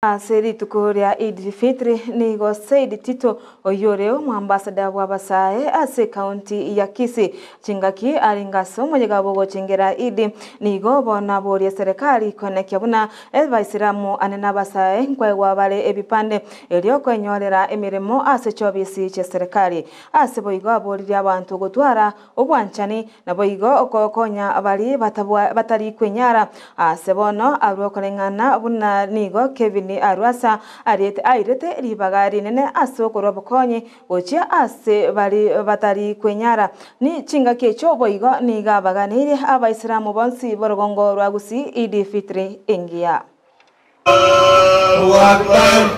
Ase rituko ria Eid Fitri nigo Said Tito oyore mwambasada wa Basae ase county ya Kisii chingaki aringaso omuyega gochengera Eid nigo bona boria serikali konekia buna Abaisilamu ane n'Abasae nkwegwa bare ebipande erio kwenyorera emirimo ase chobisi che serikali ase boigo aboririe abantu gotwara obwanchani na boigo okokonya abari batari kwenyara ase bono arwokoreng'ana buna nigo Kevin Arwasa ariete airete ribaga rinene ase okorwa bokonye gochia ase bari batari kwenyara ni chingaki echo boigo niga baganire Abaisilamu bonsi borogongo rwa Gusii Eid Fitri engiya. Allahu Akbar,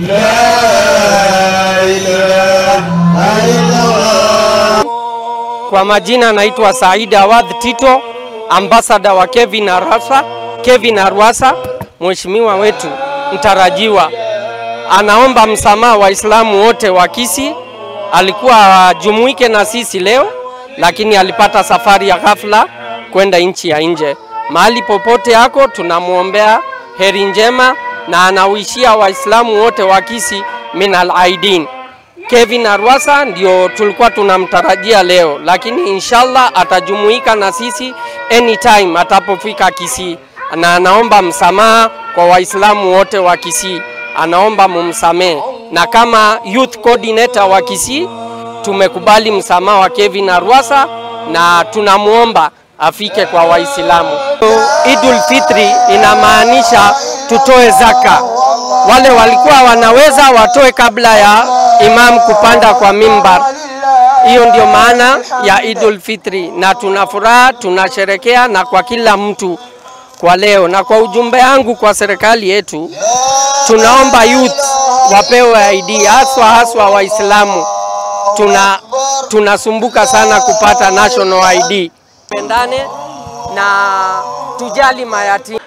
la ilaha illallah. Kwa majina naitwa Said Awadh Tito, ambassador wa Kevin Arwasa. Kevin Arwasa, mheshimiwa wetu mtarajiwa, anaomba msamaha Waislamu wote wa Kisii. Alikuwa jumuike na sisi leo, lakini alipata safari ya ghafla kwenda nchi ya nje. Mahali popote yako tunamuombea heri njema na anawishia Waislamu wote wa Kisii minal aidin. Kevin Arwasa ndio tulikuwa tunamtarajia leo, lakini inshallah atajumuika na sisi anytime atapofika Kisii. Na anaomba msamaha kwa Waislamu wote wa Kisii, anaomba mumsamee. Na kama youth coordinator wa Kisii tumekubali msamaha wa Kevin Arwasa na tunamuomba afike kwa Waislamu. Idul Fitri inamaanisha tutoe zaka. Wale walikuwa wanaweza watoe kabla ya imam kupanda kwa mimbar. Hiyo ndio maana ya Idul Fitri, na tunafuraha, tunasherekea na kwa kila mtu kwa leo. Na kwa ujumbe wangu kwa serikali yetu, tunaomba youth wapewe ID, haswa haswa Waislamu. Tunasumbuka sana kupata national ID. Pendane na tujali mayatima.